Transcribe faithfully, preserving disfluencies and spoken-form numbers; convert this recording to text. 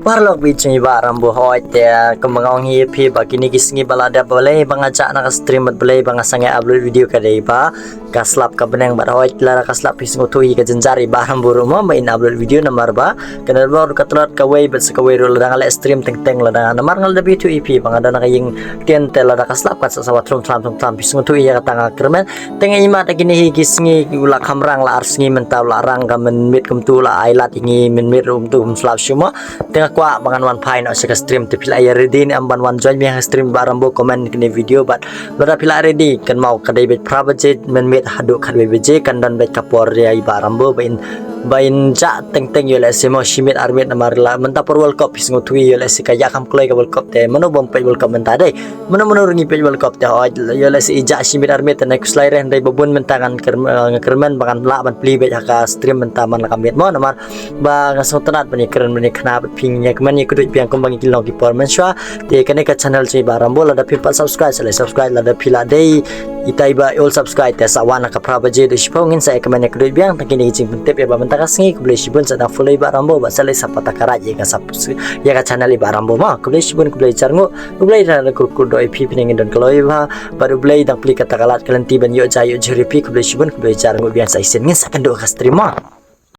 Paralok bad i jong i Bah Rambo, hoi te kumba nga ong hi ïa phi ba kine ki sngi ba la dep balei ba nga jah na ka stream bad balei ba nga sangeh upload video ka dei ba ka slap ka bneng bad hoi lada ka slap phi sngewthuh hi ka jynjar i Bah Rambo ruh mo ba in upload video namar ba ka network ka tlot kawei bad sa kawei ruh lada nga leh stream teng teng lada nga namar nga la dep ïathuh ïa phi ba nga don ha ka ïing tien te lada ka slap ka sa sa ba thrum thlam thrum thlam phi sngewthuh ïa kata nga kyrmen. Te nga ïa mad ha kine hi ki sngi u la kham rang la ar sngi mynta u la rang ka mynmiet kumtu la ai lad ïa ngi mynmiet ruh kumtu kum slap shuh mo. Te nga kwah ba ngan wan phai noh sha ka stream te phi la ïa ready ne em ban wan join me ha ka stream Bah Rambo comment kine video bad lada phi la ready kynmaw ka dei beit phra baje mynmiet haduh khatwei baje kan don beit ka por ïa i Bah Rambo ba in ba in jah teng teng ïoh lehse mo shi miet ar miet namar la mynta por World Cup phi sngewthuh ïoh lehse ka ïa kham kloi ka World Cup te mano bym peit World Cup mynta dei. Mano mano ruh ngi peit World Cup te hoi ïoh lehse i jah shi miet ar miet te nai khuslai re hynrei ba bun mynta ngan kyrm- eh, ngan kyrmen ba ngan lah ban plie beit ha ka stream mynta man la ka miet mo namar ba nga sngewtynnat ban ïakren ban ïakhana bad phi ngin ïakmen ïakduid biang kumba ngi ki long ki por mynshuwa. Te kane ka channel jong i Bah Rambo lada phim pat subscribe sa leh subscribe lada phi la dei itai ba ol subscribe te sa wan ha ka phra baje da shiphew ngin sa ïakmen ïakduid biang tang kine ki jingpyntip ïa ba mynta ka sngi khublei shibun sa dang follow i Bah Rambo ba sa leh sa pata ka raj ïa ka sub- ïa ka channel i Bah Rambo mo khublei shibun khublei jar nguh khublei da kur kur do i phi phi ngin don ka loi ba bad u Blei dang plie kata ka lad ka lynti ban ïoh ja ïoh jhur ïa phi khublei shibun khublei jar nguh biang sa isien ngin sa kynduh ka stream mo.